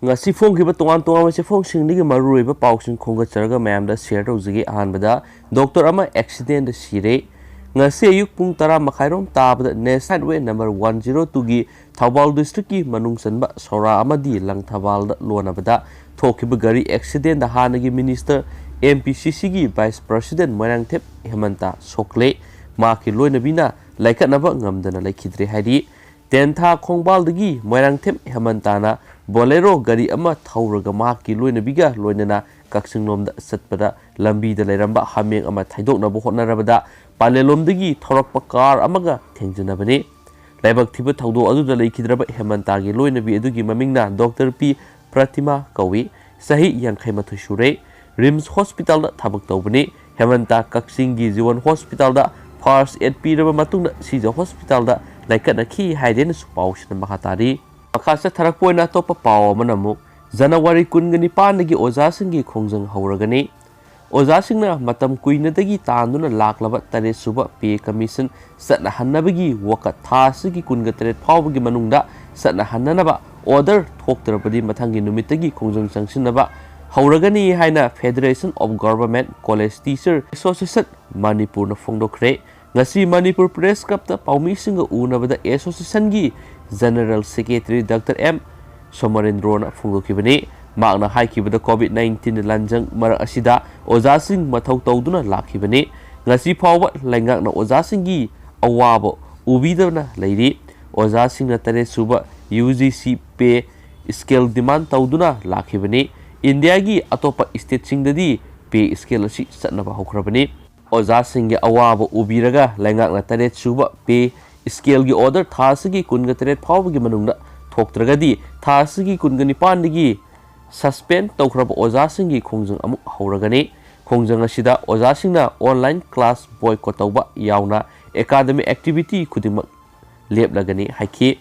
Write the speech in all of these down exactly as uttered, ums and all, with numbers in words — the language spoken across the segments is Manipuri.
ꯉꯁꯤ ꯐꯣꯡꯈꯤꯕ ꯇꯣꯉꯥꯟ ꯇꯣꯉꯥꯟꯕ ꯆꯦꯐꯣꯡꯁꯤꯡꯗꯒꯤ ꯃꯔꯨꯑꯣꯏꯕ ꯄꯥꯎꯁꯤꯡ ꯈꯣꯝꯒꯠꯆꯔꯒ ꯃꯌꯥꯝꯗ ꯁꯤꯌꯔ ꯇꯧꯖꯒꯦ꯫ ꯑꯍꯥꯟꯕꯗ, ꯗꯣꯛꯇꯔ ꯑꯃ ꯑꯦꯛꯁꯤꯗꯦꯟꯗ ꯁꯤꯔꯦ꯫ ꯉꯁꯤ ꯑꯌꯨꯛ ꯄꯨꯡ ꯇꯔꯥ ꯃꯈꯥꯏꯔꯣꯝ ꯇꯥꯕꯗ national highway number one zero ꯇꯨꯒꯤ ꯊꯧꯕꯥꯜ ꯗꯤꯁꯇ꯭ꯔꯤꯛꯀꯤ ꯃꯅꯨꯡ ꯆꯟꯕ ꯁꯣꯔꯥ ꯑꯃꯗꯤ ꯂꯪꯊꯕꯥꯜꯗ ꯂꯣꯟꯅꯕꯗ ꯊꯣꯛꯈꯤꯕ ꯒꯥꯔꯤ ꯑꯦꯛꯁꯤꯗꯦꯟꯗ ꯍꯥꯟꯅꯒꯤ ꯃꯤꯅꯤꯁꯇꯔ, ꯑꯦꯝ ꯄꯤ ꯁꯤ ꯁꯤꯒꯤ ꯚꯥꯏꯁ ꯄ꯭ꯔꯁꯤꯗꯦꯟ ꯃꯣꯏꯔꯥꯡꯊꯦꯝ ꯍꯦꯃꯟꯇ ꯁꯣꯛꯂꯦ꯫ ꯃꯍꯥꯛꯀꯤ ꯂꯣꯏꯅꯕꯤꯅ ꯂꯥꯏꯀꯠꯅꯕ ꯉꯝꯗꯅ ꯂꯩꯈꯤꯗ꯭ꯔꯦ ꯍꯥꯏꯔꯤ꯫ ꯇꯦꯟꯊꯥ ꯈꯣꯡꯕꯥꯜꯗꯒꯤ ꯃꯣꯏꯔꯥꯡꯊꯦꯝ ꯍꯦꯃꯟꯇꯥꯅ ꯕꯣꯂꯦꯔꯣ ꯒꯥꯔꯤ ꯑꯃ ꯊꯧꯔꯒ ꯃꯍꯥꯛꯀꯤ ꯂꯣꯏꯅꯕꯤꯒ ꯂꯣꯏꯅꯅ ꯀꯛꯆꯤꯡꯂꯣꯝꯗ ꯆꯠꯄꯗ ꯂꯝꯕꯤꯗ ꯂꯩꯔꯝꯕ ꯍꯥꯃꯦꯡ ꯑꯃ ꯊꯩꯗꯣꯛꯅꯕ ꯍꯣꯠꯅꯔꯕꯗ ꯄꯥꯂꯦꯜꯂꯣꯝꯗꯒꯤ ꯊꯧꯔꯛꯄ ꯀꯥꯔ ꯑꯃꯒ ꯊꯦꯡꯖꯤꯟꯅꯕꯅꯤ꯫ ꯂꯥꯏꯕꯛ ꯊꯤꯕ ꯊꯧꯗꯣꯛ ꯑꯗꯨꯗ ꯂꯩꯈꯤꯗ꯭ꯔꯕ ꯍꯦꯃꯟꯇꯥꯒꯤ ꯂꯣꯏꯅꯕꯤ ꯑꯗꯨꯒꯤ ꯃꯃꯤꯡꯅ ꯗꯣꯛꯇꯔ ꯄꯤ ꯄ꯭ꯔꯇꯤꯃꯥ ꯀꯧꯏ꯫ ꯆꯍꯤ ꯌꯥꯡꯈꯩ ꯃꯥꯊꯣꯏ ꯁꯨꯔꯦ꯫ ꯔꯤꯝꯁ ꯍꯣꯁꯄꯤꯇꯥꯜꯗ ꯊꯕꯛ ꯇꯧꯕꯅꯤ꯫ ꯍꯦꯃꯟꯇꯥ ꯀꯛꯆꯤꯡꯒꯤ ꯖꯤꯕꯟ ꯍꯣꯁꯄꯤꯇꯥꯜꯗ ꯐꯥꯔꯁ ꯑꯦꯗ ꯄꯤꯔꯕ ꯃꯇꯨꯡꯗ ꯁꯤꯖ ꯍꯣꯁꯄꯤꯇꯥꯜꯗ ꯂꯥꯏꯀꯠꯅꯈꯤ ꯍꯥꯏꯗꯦꯅꯁꯨ ꯄꯥꯎꯁꯤꯅ ꯃꯈꯥ ꯇꯥꯔꯤ꯫ ꯃꯈꯥ ꯆꯠꯊꯔꯛꯄ ꯑꯣꯏꯅ ꯑꯇꯣꯞꯄ ꯄꯥꯎ ꯑꯃꯅ ꯑꯃꯨꯛ, ꯖꯅꯋꯥꯔꯤ ꯀꯨꯟꯒ ꯅꯤꯄꯥꯟꯗꯒꯤ ꯑꯣꯖꯥꯁꯤꯡꯒꯤ ꯈꯣꯡꯖꯪ ꯍꯧꯔꯒꯅꯤ꯫ ꯑꯣꯖꯥꯁꯤꯡꯅ ꯃꯇꯝ ꯀꯨꯏꯅꯗꯒꯤ ꯇꯥꯟꯗꯨꯅ ꯂꯥꯛꯂꯕ ꯇꯔꯦꯠ ꯁꯨꯕ ꯄꯦ ꯀꯃꯤꯁꯟ ꯆꯠꯅꯍꯟꯅꯕꯒꯤ ꯋꯥꯀꯠ ꯊꯥ ꯑꯁꯤꯒꯤ ꯀꯨꯟꯒ ꯇꯔꯦꯠ ꯐꯥꯎꯕꯒꯤ ꯃꯅꯨꯡꯗ ꯆꯠꯅꯍꯟꯅꯅꯕ ꯑꯣꯔꯗꯔ ꯊꯣꯛꯇ꯭ꯔꯕꯗꯤ ꯃꯊꯪꯒꯤ ꯅꯨꯃꯤꯠꯇꯒꯤ ꯈꯣꯡꯖꯪ ꯆꯪꯁꯤꯟꯅꯕ ꯍꯧꯔꯒꯅꯤ ꯍꯥꯏꯅ Federation of Government College Teacher Association ꯃꯅꯤꯄꯨꯔꯅ ꯐꯣꯡꯗꯣꯛꯈ꯭ꯔꯦ꯫ ꯉꯁꯤ ꯃꯅꯤꯄꯨꯔ ꯄ꯭ꯔꯦꯁ ꯀ꯭ꯂꯕꯇ ꯄꯥꯎꯃꯤꯁꯤꯡꯒ ꯎꯅꯕꯗ ꯑꯦꯁꯣꯁꯤꯌꯦꯁꯟꯒꯤ ꯖꯦꯅꯔꯦꯜ ꯁꯦꯀ꯭ꯔꯦꯇꯔꯤ ꯗꯥꯛꯇꯔ ꯑꯦꯝ ꯁꯣꯃꯔꯦꯟꯗ꯭ꯔꯣꯅ ꯐꯣꯡꯗꯣꯛꯈꯤꯕꯅꯤ꯫ ꯃꯍꯥꯛꯅ ꯍꯥꯏꯈꯤꯕꯗ, ꯀꯣꯚꯤꯗ ꯅꯥꯏꯟꯇꯤꯟ ꯂꯥꯟꯖꯪ ꯃꯔꯛ ꯑꯁꯤꯗ ꯑꯣꯖꯥꯁꯤꯡ ꯃꯊꯧ ꯇꯧꯗꯨꯅ ꯂꯥꯛꯈꯤꯕꯅꯤ꯫ ꯉꯁꯤ ꯐꯥꯎꯕ ꯂꯩꯉꯥꯛꯅ ꯑꯣꯖꯥꯁꯤꯡꯒꯤ ꯑꯋꯥꯕ ꯎꯕꯤꯗꯅ ꯂꯩꯔꯤ꯫ ꯑꯣꯖꯥꯁꯤꯡꯅ ꯇꯔꯦꯠ ꯁꯨꯕ ꯌꯨ ꯖꯤ ꯁꯤ ꯄꯦ ꯁ꯭ꯀꯦꯜ ꯗꯤꯃꯥꯟ ꯇꯧꯗꯨꯅ ꯂꯥꯛꯈꯤꯕꯅꯤ꯫ ꯏꯟꯗꯤꯌꯥꯒꯤ ꯑꯇꯣꯞꯄ ꯁ꯭ꯇꯦꯠꯁꯤꯡꯗꯗꯤ ꯄꯦ ꯁ꯭ꯀꯦꯜ ꯑꯁꯤ ꯆꯠꯅꯕ ꯍꯧꯈ꯭ꯔꯕꯅꯤ꯫ ꯑꯣꯖꯥꯁꯤꯡꯒꯤ ꯑꯋꯥꯕ ꯎꯕꯤꯔꯒ ꯂꯩꯉꯥꯛꯅ ꯇꯔꯦꯠ ꯁꯨꯕ ꯄꯦ ꯁ꯭ꯀꯦꯜꯒꯤ ꯑꯣꯔꯗꯔ ꯊꯥ ꯑꯁꯤꯒꯤ ꯀꯨꯟꯒ ꯇꯔꯦꯠ ꯐꯥꯎꯕꯒꯤ ꯃꯅꯨꯡꯗ ꯊꯣꯛꯇ꯭ꯔꯒꯗꯤ ꯊꯥ ꯑꯁꯤꯒꯤ ꯀꯨꯟꯒ ꯅꯤꯄꯥꯟꯗꯒꯤ ꯁꯁꯄꯦꯟ ꯇꯧꯈ꯭ꯔꯕ ꯑꯣꯖꯥꯁꯤꯡꯒꯤ ꯈꯣꯡꯖꯪ ꯑꯃꯨꯛ ꯍꯧꯔꯒꯅꯤ꯫ ꯈꯣꯡꯖꯪ ꯑꯁꯤꯗ ꯑꯣꯖꯥꯁꯤꯡꯅ ꯑꯣꯟꯂꯥꯏꯟ ꯀ꯭ꯂꯥꯁ ꯕꯣꯏꯀꯣꯠ ꯇꯧꯕ ꯌꯥꯎꯅ ꯑꯦꯀꯥꯗꯃꯤꯛ ꯑꯦꯛꯇꯤꯚꯤꯇꯤ ꯈꯨꯗꯤꯡꯃꯛ ꯂꯦꯞꯂꯒꯅꯤ ꯍꯥꯏꯈꯤ꯫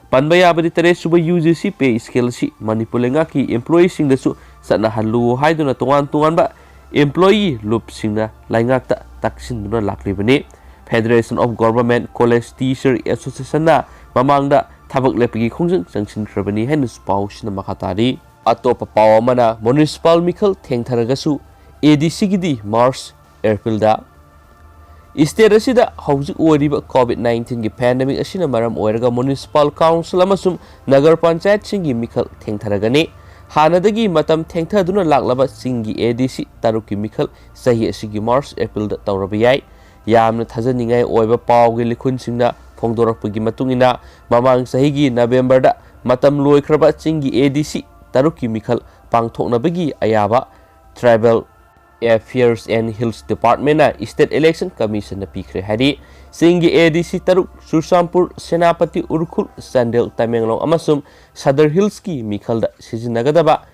ꯄꯟꯕ ꯌꯥꯕꯗꯤ, ꯇꯔꯦꯠ ꯁꯨꯕ ꯌꯨ ꯖꯤ ꯁꯤ ꯄꯦ ꯁ꯭ꯀꯦꯜ ꯑꯁꯤ ꯃꯅꯤꯄꯨꯔ ꯂꯩꯉꯥꯛꯀꯤ ꯏꯝꯄ꯭ꯂꯣꯌꯤꯁꯤꯡꯗꯁꯨ ꯆꯠꯅꯍꯜꯂꯨ ꯍꯥꯏꯗꯨꯅ ꯇꯣꯉꯥꯟ ꯇꯣꯉꯥꯟꯕ ꯏꯝꯄ꯭ꯂꯣꯌꯤ ꯂꯨꯞꯁꯤꯡꯅ ꯂꯩꯉꯥꯛꯇ ꯇꯛꯁꯤꯟꯗꯨꯅ ꯂꯥꯛꯂꯤꯕꯅꯤ꯫ Federation of Government College Teacher Associationꯅ ꯃꯃꯥꯡꯗ ꯊꯕꯛ ꯂꯦꯞꯄꯒꯤ ꯈꯣꯡꯖꯪ ꯆꯪꯁꯤꯟꯈ꯭ꯔꯕꯅꯤ ꯍꯥꯏꯅꯁꯨ ꯄꯥꯎꯁꯤꯅ ꯃꯈꯥ ꯇꯥꯔꯤ꯫ ꯑꯇꯣꯞꯄ ꯄꯥꯎ ꯑꯃꯅ, ꯃ꯭ꯌꯨꯅꯤꯁꯤꯄꯥꯜ ꯃꯤꯈꯜ ꯊꯦꯡꯊꯔꯒꯁꯨ ꯑꯦ ꯗꯤ ꯁꯤꯒꯤꯗꯤ ꯃꯥꯔꯆ, ꯑꯦꯄ꯭ꯔꯤꯜꯗ꯫ ꯏꯁꯇꯦꯠ ꯑꯁꯤꯗ ꯍꯧꯖꯤꯛ ꯑꯣꯏꯔꯤꯕ ꯀꯣꯚꯤꯗ ꯅꯥꯏꯟꯇꯤꯟꯒꯤ ꯄꯦꯟꯗꯦꯃꯤꯛ ꯑꯁꯤꯅ ꯃꯔꯝ ꯑꯣꯏꯔꯒ ꯃ꯭ꯌꯨꯅꯤꯁꯤꯄꯥꯜ ꯀꯥꯎꯟꯁꯤꯜ ꯑꯃꯁꯨꯡ ꯅꯒꯔ ꯄꯟꯆꯥꯌꯠꯁꯤꯡꯒꯤ ꯃꯤꯈꯜ ꯊꯦꯡꯊꯔꯒꯅꯤ꯫ ꯍꯥꯟꯅꯗꯒꯤ ꯃꯇꯝ ꯊꯦꯡꯊꯗꯨꯅ ꯂꯥꯛꯂꯕ ꯆꯤꯡꯒꯤ ꯑꯦ ꯗꯤ ꯁꯤ ꯇꯔꯨꯛꯀꯤ ꯃꯤꯈꯜ ꯆꯍꯤ ꯑꯁꯤꯒꯤ ꯃꯥꯔꯆ, ꯑꯦꯄ꯭ꯔꯤꯜꯗ ꯇꯧꯔꯕ ꯌꯥꯏ꯫ ꯌꯥꯝꯅ ꯊꯥꯖꯅꯤꯡꯉꯥꯏ ꯑꯣꯏꯕ ꯄꯥꯎꯒꯤ ꯂꯤꯈꯨꯟꯁꯤꯡꯅ ꯐꯣꯡꯗꯣꯔꯛꯄꯒꯤ ꯃꯇꯨꯡ ꯏꯟꯅ, ꯃꯃꯥꯡ ꯆꯍꯤꯒꯤ ꯅꯕꯦꯝꯕꯔꯗ ꯃꯇꯝ ꯂꯣꯏꯈ꯭ꯔꯕ ꯆꯤꯡꯒꯤ ꯑꯦ ꯗꯤ ꯁꯤ ꯇꯔꯨꯛꯀꯤ ꯃꯤꯈꯜ ꯄꯥꯡꯊꯣꯛꯅꯕꯒꯤ ꯑꯌꯥꯕ Tribal Affairs and Hills Departmentꯅ ꯏꯁꯇꯦꯠ ꯏꯂꯦꯛꯁꯟ ꯀꯃꯤꯁꯟꯅ ꯄꯤꯈ꯭ꯔꯦ ꯍꯥꯏꯔꯤ꯫ ꯆꯤꯡꯒꯤ ꯑꯦ ꯗꯤ ꯁꯤ ꯇꯔꯨꯛ, ꯆꯨꯔꯆꯥꯟꯄꯨꯔ, ꯁꯦꯅꯥꯄꯇꯤ, ꯎꯈ꯭ꯔꯨꯜ, ꯆꯥꯟꯗꯦꯜ, ꯇꯃꯦꯡꯂꯣꯡ ꯑꯃꯁꯨꯡ ꯁꯗꯔ ꯍꯤꯜꯁꯀꯤ ꯃꯤꯈꯜꯗ ꯁꯤꯖꯤꯟꯅꯒꯗꯕ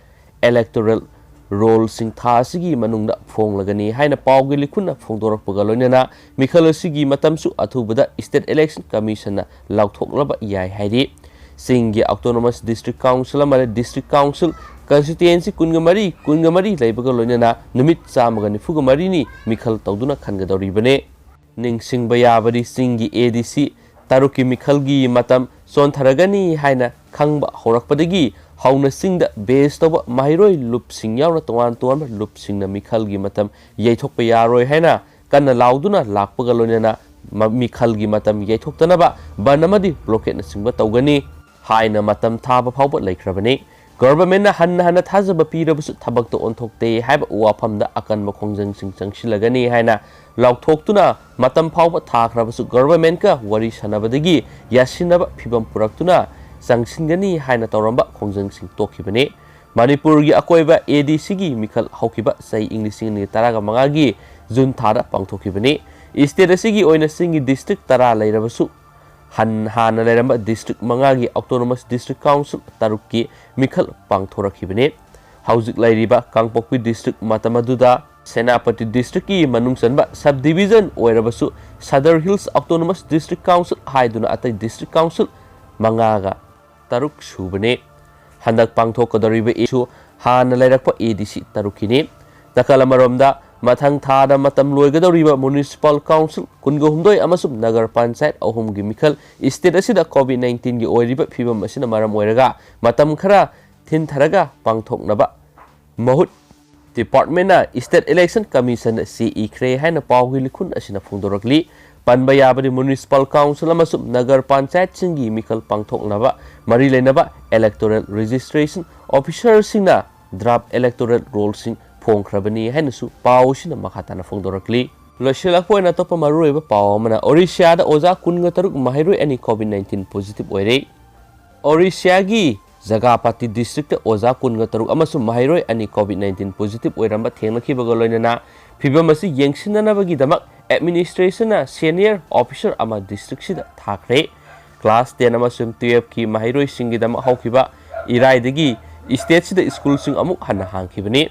ꯏꯂꯦꯛꯇꯣꯔꯦꯜ ꯔꯣꯜꯁꯤꯡ ꯊꯥ ꯑꯁꯤꯒꯤ ꯃꯅꯨꯡꯗ ꯐꯣꯡꯂꯒꯅꯤ ꯍꯥꯏꯅ ꯄꯥꯎꯒꯤ ꯂꯤꯈꯨꯟꯅ ꯐꯣꯡꯗꯣꯔꯛꯄꯒ ꯂꯣꯏꯅꯅ ꯃꯤꯈꯜ ꯑꯁꯤꯒꯤ ꯃꯇꯝꯁꯨ ꯑꯊꯨꯕꯗ ꯏꯁꯇꯦꯠ ꯏꯂꯦꯛꯁꯟ ꯀꯃꯤꯁꯟꯅ ꯂꯥꯎꯊꯣꯛꯂꯕ ꯌꯥꯏ ꯍꯥꯏꯔꯤ꯫ ꯆꯤꯡꯒꯤ ꯑꯣꯇꯣꯅꯣꯃꯁ ꯗꯤꯁꯇ꯭ꯔꯤꯛ ꯀꯥꯎꯟꯁꯤꯜ ꯑꯃꯗꯤ ꯗꯤꯁꯇ꯭ꯔꯤꯛ ꯀꯥꯎꯟꯁꯤꯜ ꯀꯟꯁꯇꯤꯇ꯭ꯌꯨꯑꯦꯟꯁꯤ ꯀꯨꯟꯒ ꯃꯔꯤ, ꯀꯨꯟꯒ ꯃꯔꯤ ꯂꯩꯕꯒ ꯂꯣꯏꯅꯅ ꯅꯨꯃꯤꯠ ꯆꯥꯝꯃꯒ ꯅꯤꯐꯨꯒ ꯃꯔꯤꯅꯤ ꯃꯤꯈꯜ ꯇꯧꯗꯨꯅ ꯈꯟꯒꯗꯧꯔꯤꯕꯅꯤ꯫ ꯅꯤꯡꯁꯤꯡꯕ ꯌꯥꯕꯗꯤ, ꯆꯤꯡꯒꯤ ꯑꯦ ꯗꯤ ꯁꯤ ꯇꯔꯨꯛꯀꯤ ꯃꯤꯈꯜꯒꯤ ꯃꯇꯝ ꯆꯣꯟꯊꯔꯒꯅꯤ ꯍꯥꯏꯅ ꯈꯪꯕ ꯍꯧꯔꯛꯄꯗꯒꯤ ꯍꯧꯅ ꯆꯤꯡꯗ ꯕꯦꯁ ꯇꯧꯕ ꯃꯍꯩꯔꯣꯏ ꯂꯨꯞꯁꯤꯡ ꯌꯥꯎꯅ ꯇꯣꯉꯥꯟ ꯇꯣꯉꯥꯟꯕ ꯂꯨꯞꯁꯤꯡꯅ ꯃꯤꯈꯜꯒꯤ ꯃꯇꯝ ꯌꯩꯊꯣꯛꯄ ꯌꯥꯔꯣꯏ ꯍꯥꯏꯅ ꯀꯟꯅ ꯂꯥꯎꯗꯨꯅ ꯂꯥꯛꯄꯒ ꯂꯣꯏꯅꯅ ꯃ-, ꯃꯤꯈꯜꯒꯤ ꯃꯇꯝ ꯌꯩꯊꯣꯛꯇꯅꯕ ꯕꯟ ꯑꯃꯗꯤ ꯕ꯭ꯂꯣꯀꯦꯠꯅꯆꯤꯡꯕ ꯇꯧꯒꯅꯤ ꯍꯥꯏꯅ ꯃꯇꯝ ꯊꯥꯕ ꯐꯥꯎꯕ ꯂꯩꯈ꯭ꯔꯕꯅꯤ꯫ ꯒꯚꯔꯟꯃꯦꯟꯠꯅ ꯍꯟꯅ ꯍꯟꯅ ꯊꯥꯖꯕ ꯄꯤꯔꯕꯁꯨ ꯊꯕꯛꯇ ꯑꯣꯟꯊꯣꯛꯇꯦ ꯍꯥꯏꯕ ꯋꯥꯐꯝꯗ ꯑꯀꯟꯕ ꯈꯣꯡꯖꯪꯁꯤꯡ ꯆꯪꯁꯤꯜꯂꯒꯅꯤ ꯍꯥꯏꯅ ꯂꯥꯎꯊꯣꯛꯇꯨꯅ ꯃꯇꯝ ꯐꯥꯎꯕ ꯊꯥꯈ꯭ꯔꯕꯁꯨ ꯒꯚꯔꯟꯃꯦꯟꯠꯀ ꯋꯥꯔꯤ ꯁꯥꯟꯅꯕꯗꯒꯤ ꯌꯥꯁꯤꯟꯅꯕ ꯐꯤꯚꯝ ꯄꯨꯔꯛꯇꯨꯅ ꯆꯪꯁꯤꯟꯒꯅꯤ ꯍꯥꯏꯅ ꯇꯧꯔꯝꯕ ꯈꯣꯡꯖꯪꯁꯤꯡ ꯇꯣꯛꯈꯤꯕꯅꯤ꯫ ꯃꯅꯤꯄꯨꯔꯒꯤ ꯑꯀꯣꯏꯕ ꯑꯦ ꯗꯤ ꯁꯤꯒꯤ ꯃꯤꯈꯜ ꯍꯧꯈꯤꯕ ꯆꯍꯤ ꯏꯪ ꯂꯤꯁꯤꯡ ꯑꯅꯤ ꯇꯔꯥꯒ ꯃꯉꯥꯒꯤ ꯖꯨꯟ ꯊꯥꯗ ꯄꯥꯡꯊꯣꯛꯈꯤꯕꯅꯤ꯫ ꯏꯁꯇꯦꯠ ꯑꯁꯤꯒꯤ ꯑꯣꯏꯅ ꯆꯤꯡꯒꯤ ꯗꯤꯁꯇ꯭ꯔꯤꯛ ꯇꯔꯥ ꯂꯩꯔꯕꯁꯨ ꯍꯟ-, ꯍꯥꯟꯅ ꯂꯩꯔꯝꯕ ꯗꯤꯁꯇ꯭ꯔꯤꯛ ꯃꯉꯥꯒꯤ ꯑꯣꯇꯣꯅꯣꯃꯁ ꯗꯤꯁꯇ꯭ꯔꯤꯛ ꯀꯥꯎꯟꯁꯤꯜ ꯇꯔꯨꯛꯀꯤ ꯃꯤꯈꯜ ꯄꯥꯡꯊꯣꯔꯛꯈꯤꯕꯅꯤ꯫ ꯍꯧꯖꯤꯛ ꯂꯩꯔꯤꯕ ꯀꯥꯡꯄꯣꯛꯄꯤ ꯗꯤꯁꯇ꯭ꯔꯤꯛ ꯃꯇꯝ ꯑꯗꯨꯗ ꯁꯦꯅꯥꯄꯇꯤ ꯗꯤꯁꯇ꯭ꯔꯤꯛꯀꯤ ꯃꯅꯨꯡ ꯆꯟꯕ ꯁꯕ ꯗꯤꯕꯤꯖꯟ ꯑꯣꯏꯔꯕꯁꯨ Sadar hills autonomous district council ꯍꯥꯏꯗꯨꯅ ꯑꯇꯩ ꯗꯤꯁꯇ꯭ꯔꯤꯛ ꯀꯥꯎꯟꯁꯤꯜ ꯃꯉꯥꯒ ꯇꯔꯨꯛ ꯁꯨꯕꯅꯤ꯫ ꯍꯟꯗꯛ ꯄꯥꯡꯊꯣꯛꯀꯗꯧꯔꯤꯕ ꯏꯁꯨ ꯍꯥꯟꯅ ꯂꯩꯔꯛꯄ ꯑꯦ ꯗꯤ ꯁꯤ ꯇꯔꯨꯛꯀꯤꯅꯤ꯫ ꯅꯥꯀꯜ ꯑꯃꯔꯣꯝꯗ ꯃꯊꯪ ꯊꯥꯗ ꯃꯇꯝ ꯂꯣꯏꯒꯗꯧꯔꯤꯕ ꯃ꯭ꯌꯨꯅꯤꯁꯤꯄꯥꯜ ꯀꯥꯎꯟꯁꯤꯜ ꯀꯨꯟꯒ ꯍꯨꯝꯗꯣꯏ ꯑꯃꯁꯨꯡ ꯅꯒꯔ ꯄꯟꯆꯥꯌꯠ ꯑꯍꯨꯝꯒꯤ ꯃꯤꯈꯜ ꯁ꯭ꯇꯦꯠ ꯑꯁꯤꯗ ꯀꯣꯚꯤꯗ ꯅꯥꯏꯟꯇꯤꯟꯒꯤ ꯑꯣꯏꯔꯤꯕ ꯐꯤꯕꯝ ꯑꯁꯤꯅ ꯃꯔꯝ ꯑꯣꯏꯔꯒ ꯃꯇꯝ ꯈꯔ ꯊꯤꯟꯊꯔꯒ ꯄꯥꯡꯊꯣꯛꯅꯕ ꯃꯍꯨꯠ ꯗꯤꯄꯥꯔꯠꯃꯦꯟꯅ ꯁ꯭ꯇꯦꯠ ꯏꯂꯦꯛꯁꯟ ꯀꯃꯤꯁꯟꯗ ꯆꯦ ꯏꯈ꯭ꯔꯦ ꯍꯥꯏꯅ ꯄꯥꯎꯒꯤ ꯂꯤꯈꯨꯟ ꯑꯁꯤꯅ ꯐꯣꯡꯗꯣꯔꯛꯂꯤ꯫ ꯄꯟꯕ ꯌꯥꯕꯗꯤ, ꯃ꯭ꯌꯨꯅꯤꯁꯤꯄꯥꯜ ꯀꯥꯎꯟꯁꯤꯜ ꯑꯃꯁꯨꯡ ꯅꯒꯔ ꯄꯟꯆꯥꯌꯠꯁꯤꯡꯒꯤ ꯃꯤꯈꯜ ꯄꯥꯡꯊꯣꯛꯅꯕ ꯃꯔꯤ ꯂꯩꯅꯕ ꯏꯂꯦꯛꯇꯣꯔꯦꯜ ꯔꯦꯖꯤꯁꯇ꯭ꯔꯦꯁꯟ ꯑꯣꯐꯤꯁꯔꯁꯤꯡꯅ ꯗ꯭ꯔꯥꯐ ꯏꯂꯦꯛꯇꯣꯔꯦꯜ ꯔꯣꯜꯁꯤꯡ ꯐꯣꯡꯈ꯭ꯔꯕꯅꯤ ꯍꯥꯏꯅꯁꯨ ꯄꯥꯎ ꯑꯁꯤꯅ ꯃꯈꯥ ꯇꯥꯅ ꯐꯣꯡꯗꯣꯔꯛꯂꯤ꯫ ꯂꯣꯏꯁꯤꯜꯂꯛꯄ ꯑꯣꯏꯅ ꯑꯇꯣꯞꯄ ꯃꯔꯨꯑꯣꯏꯕ ꯄꯥꯎ ꯑꯃꯅ, ꯑꯣꯔꯤꯁꯤꯌꯥꯗ ꯑꯣꯖꯥ ꯀꯨꯟꯒ ꯇꯔꯨꯛ ꯃꯍꯩꯔꯣꯏ ꯑꯅꯤ ꯀꯣꯚꯤꯗ ꯅꯥꯏꯟꯇꯤꯟ ꯄꯣꯖꯤꯇꯤꯚ ꯑꯣꯏꯔꯦ꯫ ꯑꯣꯔꯤꯁꯤꯌꯥꯒꯤ ꯖꯒꯥꯄꯥꯇꯤ ꯗꯤꯁꯇ꯭ꯔꯤꯛꯇ ꯑꯣꯖꯥ ꯀꯨꯟꯒ ꯇꯔꯨꯛ ꯑꯃꯁꯨꯡ ꯃꯍꯩꯔꯣꯏ ꯑꯅꯤ ꯀꯣꯚꯤꯗ ꯅꯥꯏꯟꯇꯤꯟ ꯄꯣꯖꯤꯇꯤꯚ ꯑꯣꯏꯔꯝꯕ ꯊꯦꯡꯅꯈꯤꯕꯒ ꯂꯣꯏꯅꯅ ꯐꯤꯕꯝ ꯑꯁꯤ ꯌꯦꯡꯁꯤꯟꯅꯅꯕꯒꯤꯗꯃꯛ ꯑꯦꯗꯃꯤꯅꯤꯁꯇ꯭ꯔꯦꯁꯟꯅ ꯁꯦꯅꯤꯌꯔ ꯑꯣꯐꯤꯁꯔ ꯑꯃ ꯗꯤꯁꯇ꯭ꯔꯤꯛꯁꯤꯗ ꯊꯥꯈ꯭ꯔꯦ꯫ ꯀ꯭ꯂꯥꯁ ꯇꯦꯟ ꯑꯃꯁꯨꯡ ꯇꯨꯌꯦꯜꯐꯀꯤ ꯃꯍꯩꯔꯣꯏꯁꯤꯡꯒꯤꯗꯃꯛ ꯍꯧꯈꯤꯕ ꯏꯔꯥꯏꯗꯒꯤ ꯁ꯭ꯇꯦꯠꯁꯤꯗ ꯁ꯭ꯀꯨꯜꯁꯤꯡ ꯑꯃꯨꯛ ꯍꯟꯅ ꯍꯥꯡꯈꯤꯕꯅꯤ꯫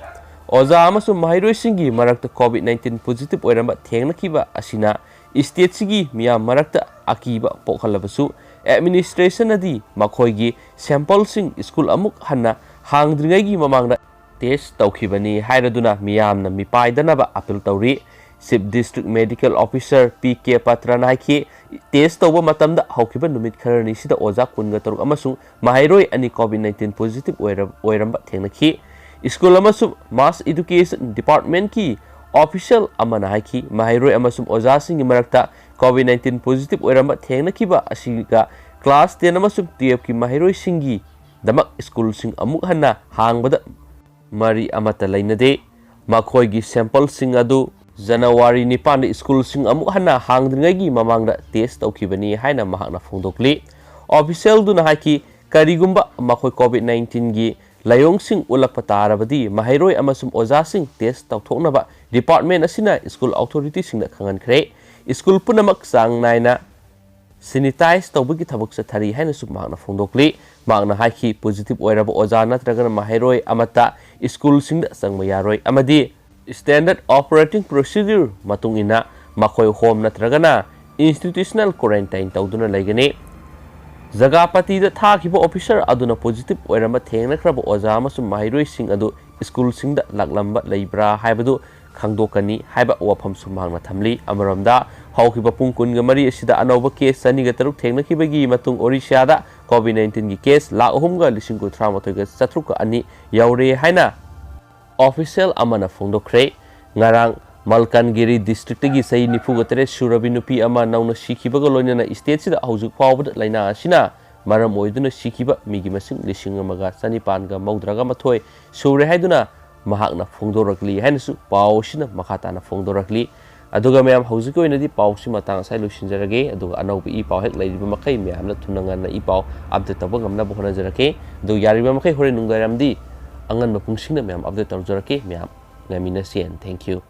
ꯑꯣꯖꯥ ꯑꯃꯁꯨꯡ ꯃꯍꯩꯔꯣꯏꯁꯤꯡꯒꯤ ꯃꯔꯛꯇ ꯀꯣꯚꯤꯗ ꯅꯥꯏꯟꯇꯤꯟ ꯄꯣꯖꯤꯇꯤꯚ ꯑꯣꯏꯔꯝꯕ ꯊꯦꯡꯅꯈꯤꯕ ꯑꯁꯤꯅ ꯁ꯭ꯇꯦꯠꯁꯤꯒꯤ ꯃꯤꯌꯥꯝ ꯃꯔꯛꯇ ꯑꯀꯤꯕ ꯄꯣꯛꯍꯜꯂꯕꯁꯨ, ꯑꯦꯗꯃꯤꯅꯤꯁꯇ꯭ꯔꯦꯁꯟꯅꯗꯤ ꯃꯈꯣꯏꯒꯤ ꯁꯦꯝꯄꯜꯁꯤꯡ ꯁ꯭ꯀꯨꯜ ꯑꯃꯨꯛ ꯍꯟꯅ ꯍꯥꯡꯗ꯭ꯔꯤꯉꯩꯒꯤ ꯃꯃꯥꯡꯗ ꯇꯦꯁ ꯇꯧꯈꯤꯕꯅꯤ ꯍꯥꯏꯔꯗꯨꯅ ꯃꯤꯌꯥꯝꯅ ꯃꯤꯄꯥꯏꯗꯅꯕ ꯑꯄꯤꯜ ꯇꯧꯔꯤ꯫ Chief district medical officer P K ꯄꯇ꯭ꯔꯅ ꯍꯥꯏꯈꯤ, ꯇꯦꯁ ꯇꯧꯕ ꯃꯇꯝꯗ ꯍꯧꯈꯤꯕ ꯅꯨꯃꯤꯠ ꯈꯔꯅꯤꯁꯤꯗ ꯑꯣꯖꯥ ꯀꯨꯟꯒ ꯇꯔꯨꯛ ꯑꯃꯁꯨꯡ ꯃꯍꯩꯔꯣꯏ ꯑꯅꯤ ꯀꯣꯚꯤꯗ ꯅꯥꯏꯟꯇꯤꯟ ꯄꯣꯖꯤꯇꯤꯚ ꯑꯣꯏꯔ-, ꯑꯣꯏꯔꯝꯕ ꯊꯦꯡꯅꯈꯤ꯫ ꯁ꯭ꯀꯨꯜ ꯑꯃꯁꯨꯡ ꯃꯥꯁ ꯏꯗꯨꯀꯦꯁꯟ ꯗꯤꯄꯥꯔꯠꯃꯦꯟꯠꯀꯤ ꯑꯣꯐꯤꯁꯤꯌꯦꯜ ꯑꯃꯅ ꯍꯥꯏꯈꯤ, ꯃꯍꯩꯔꯣꯏ ꯑꯃꯁꯨꯡ ꯑꯣꯖꯥꯁꯤꯡꯒꯤ ꯃꯔꯛꯇ ꯀꯣꯚꯤꯗ ꯅꯥꯏꯟꯇꯤꯟ ꯄꯣꯖꯤꯇꯤꯚ ꯑꯣꯏꯔꯝꯕ ꯊꯦꯡꯅꯈꯤꯕ ꯑꯁꯤꯒ ꯀ꯭ꯂꯥꯁ ꯇꯦꯟ ꯑꯃꯁꯨꯡ ꯇꯨꯌꯦꯜꯐꯀꯤ ꯃꯍꯩꯔꯣꯏꯁꯤꯡꯒꯤꯗꯃꯛ ꯁ꯭ꯀꯨꯜꯁꯤꯡ ꯑꯃꯨꯛ ꯍꯟꯅ ꯍꯥꯡꯕꯗ ꯃꯔꯤ ꯑꯃꯠꯇ ꯂꯩꯅꯗꯦ꯫ ꯃꯈꯣꯏꯒꯤ ꯁꯦꯝꯄꯜꯁꯤꯡ ꯑꯗꯨ ꯖꯅꯋꯥꯔꯤ ꯅꯤꯄꯥꯟꯗ ꯁ꯭ꯀꯨꯜꯁꯤꯡ ꯑꯃꯨꯛ ꯍꯟꯅ ꯍꯥꯡꯗ꯭ꯔꯤꯉꯩꯒꯤ ꯃꯃꯥꯡꯗ ꯇꯦꯁ ꯇꯧꯈꯤꯕꯅꯤ ꯍꯥꯏꯅ ꯃꯍꯥꯛꯅ ꯐꯣꯡꯗꯣꯛꯂꯤ꯫ ꯑꯣꯐꯤꯁꯤꯌꯦꯜꯗꯨꯅ ꯍꯥꯏꯈꯤ, ꯀꯔꯤꯒꯨꯝꯕ ꯃꯈꯣꯏ ꯀꯣꯚꯤꯗ ꯅꯥꯏꯟꯇꯤꯟꯒꯤ ꯂꯥꯏꯑꯣꯡꯁꯤꯡ ꯎꯠꯂꯛꯄ ꯇꯥꯔꯕꯗꯤ, ꯃꯍꯩꯔꯣꯏ ꯑꯃꯁꯨꯡ ꯑꯣꯖꯥꯁꯤꯡ ꯇꯦꯁ ꯇꯧꯊꯣꯛꯅꯕ ꯗꯤꯄꯥꯔꯠꯃꯦꯟꯠ ꯑꯁꯤꯅ ꯁ꯭ꯀꯨꯜ ꯑꯣꯊꯣꯔꯤꯇꯤꯁꯤꯡꯗ ꯈꯪꯍꯟꯈ꯭ꯔꯦ꯫ ꯁ꯭ꯀꯨꯜ ꯄꯨꯝꯅꯃꯛ ꯆꯥꯡ ꯅꯥꯏꯅ ꯁꯦꯅꯤꯇꯥꯏꯖ ꯇꯧꯕꯒꯤ ꯊꯕꯛ ꯆꯠꯊꯔꯤ ꯍꯥꯏꯅꯁꯨ ꯃꯍꯥꯛꯅ ꯐꯣꯡꯗꯣꯛꯂꯤ꯫ ꯃꯍꯥꯛꯅ ꯍꯥꯏꯈꯤ, ꯄꯣꯖꯤꯇꯤꯚ ꯑꯣꯏꯔꯕ ꯑꯣꯖꯥ ꯅꯠꯇ꯭ꯔꯒꯅ ꯃꯍꯩꯔꯣꯏ ꯑꯃꯠꯇ ꯁ꯭ꯀꯨꯜꯁꯤꯡꯗ ꯆꯪꯕ ꯌꯥꯔꯣꯏ ꯑꯃꯗꯤ ꯁ꯭ꯇꯦꯟꯗꯔꯗ ꯑꯣꯄꯔꯦꯇꯤꯡ ꯄ꯭ꯔꯣꯁꯤꯗ꯭ꯌꯨꯔ ꯃꯇꯨꯡ ꯏꯟꯅ ꯃꯈꯣꯏ ꯍꯣꯝ ꯅꯠꯇ꯭ꯔꯒꯅ ꯏꯟꯁꯇꯤꯇ꯭ꯌꯨꯁꯅꯦꯜ ꯀ꯭ꯋꯥꯔꯦꯟꯇꯥꯏꯟ ꯇꯧꯗꯨꯅ ꯂꯩꯒꯅꯤ꯫ ꯖꯒꯥꯄꯇꯤꯗ ꯊꯥꯈꯤꯕ ꯑꯣꯐꯤꯁꯔ ꯑꯗꯨꯅ ꯄꯣꯖꯤꯇꯤꯚ ꯑꯣꯏꯔꯝꯕ ꯊꯦꯡꯅꯈ꯭ꯔꯕ ꯑꯣꯖꯥ ꯑꯃꯁꯨꯡ ꯃꯍꯩꯔꯣꯏꯁꯤꯡ ꯑꯗꯨ ꯁ꯭ꯀꯨꯜꯁꯤꯡꯗ ꯂꯥꯛꯂꯝꯕ ꯂꯩꯕ꯭ꯔꯥ ꯍꯥꯏꯕꯗꯨ ꯈꯪꯗꯣꯛꯀꯅꯤ ꯍꯥꯏꯕ ꯋꯥꯐꯝꯁꯨ ꯃꯍꯥꯛꯅ ꯊꯝꯂꯤ꯫ ꯑꯃꯔꯣꯝꯗ, ꯍꯧꯈꯤꯕ ꯄꯨꯡ ꯀꯨꯟꯒ ꯃꯔꯤ ꯑꯁꯤꯗ ꯑꯅꯧꯕ ꯀꯦꯁ ꯆꯅꯤꯒ ꯇꯔꯨꯛ ꯊꯦꯡꯅꯈꯤꯕꯒꯤ ꯃꯇꯨꯡ ꯑꯣꯔꯤꯁꯥꯗ ꯀꯣꯚꯤꯗ ꯅꯥꯏꯟꯇꯤꯟꯒꯤ ꯀꯦꯁ ꯂꯥꯈ ꯑꯍꯨꯝꯒ ꯂꯤꯁꯤꯡ ꯀꯨꯟꯊ꯭ꯔꯥ ꯃꯥꯊꯣꯏꯒ ꯆꯥꯇ꯭ꯔꯨꯛꯀ ꯑꯅꯤ ꯌꯧꯔꯦ ꯍꯥꯏꯅ ꯑꯣꯐꯤꯁꯤꯌꯦꯜ ꯑꯃꯅ ꯐꯣꯡꯗꯣꯛꯈ꯭ꯔꯦ꯫ ꯉꯔꯥꯡ ꯃꯜꯀꯥꯟꯒꯤꯔꯤ ꯗꯤꯁꯇ꯭ꯔꯤꯛꯇꯒꯤ ꯆꯍꯤ ꯅꯤꯐꯨꯒ ꯇꯔꯦꯠ ꯁꯨꯔꯕꯤ ꯅꯨꯄꯤ ꯑꯃ ꯅꯧꯅ ꯁꯤꯈꯤꯕꯒ ꯂꯣꯏꯅꯅ ꯁ꯭ꯇꯦꯠꯁꯤꯗ ꯍꯧꯖꯤꯛ ꯐꯥꯎꯕꯗ ꯂꯥꯏꯅꯥ ꯑꯁꯤꯅ ꯃꯔꯝ ꯑꯣꯏꯗꯨꯅ ꯁꯤꯈꯤꯕ ꯃꯤꯒꯤ ꯃꯁꯤꯡ ꯂꯤꯁꯤꯡ ꯑꯃꯒ ꯆꯅꯤꯄꯥꯟꯒ ꯃꯧꯗ꯭ꯔꯥꯒ ꯃꯥꯊꯣꯏ ꯁꯨꯔꯦ ꯍꯥꯏꯗꯨꯅ ꯃꯍꯥꯛꯅ ꯐꯣꯡꯗꯣꯔꯛꯂꯤ ꯍꯥꯏꯅꯁꯨ ꯄꯥꯎ ꯑꯁꯤꯅ ꯃꯈꯥ ꯇꯥꯅ ꯐꯣꯡꯗꯣꯔꯛꯂꯤ꯫ ꯑꯗꯨꯒ ꯃꯌꯥꯝ, ꯍꯧꯖꯤꯛꯀꯤ ꯑꯣꯏꯅꯗꯤ ꯄꯥꯎꯁꯤ ꯃꯇꯥꯡ ꯑꯁꯥꯏ ꯂꯣꯏꯁꯤꯟꯖꯔꯒꯦ꯫ ꯑꯗꯨꯒ ꯑꯅꯧꯕ ꯏ ꯄꯥꯎ ꯍꯦꯛ ꯂꯩꯔꯤꯕ ꯃꯈꯩ ꯃꯌꯥꯝꯅ ꯊꯨꯅ ꯉꯟꯅ ꯏ ꯄꯥꯎ ꯑꯞꯗꯦꯠ ꯇꯧꯕ ꯉꯝꯅꯕ ꯍꯣꯠꯅꯖꯔꯛꯀꯦ꯫ ꯑꯗꯨ ꯌꯥꯔꯤꯕ ꯃꯈꯩ ꯍꯣꯔꯦꯟ ꯅꯨꯡꯗꯥꯡꯋꯥꯏꯔꯝꯗꯤ ꯑꯉꯟꯕ ꯄꯨꯡꯁꯤꯡꯗ ꯃꯌꯥꯝ ꯑꯞꯗꯦꯠ ꯇꯧꯖꯔꯛꯀꯦ꯫ ꯃꯌꯥꯝ ꯉꯥꯏꯃꯤꯟꯅꯁꯤ꯫ And thank you꯫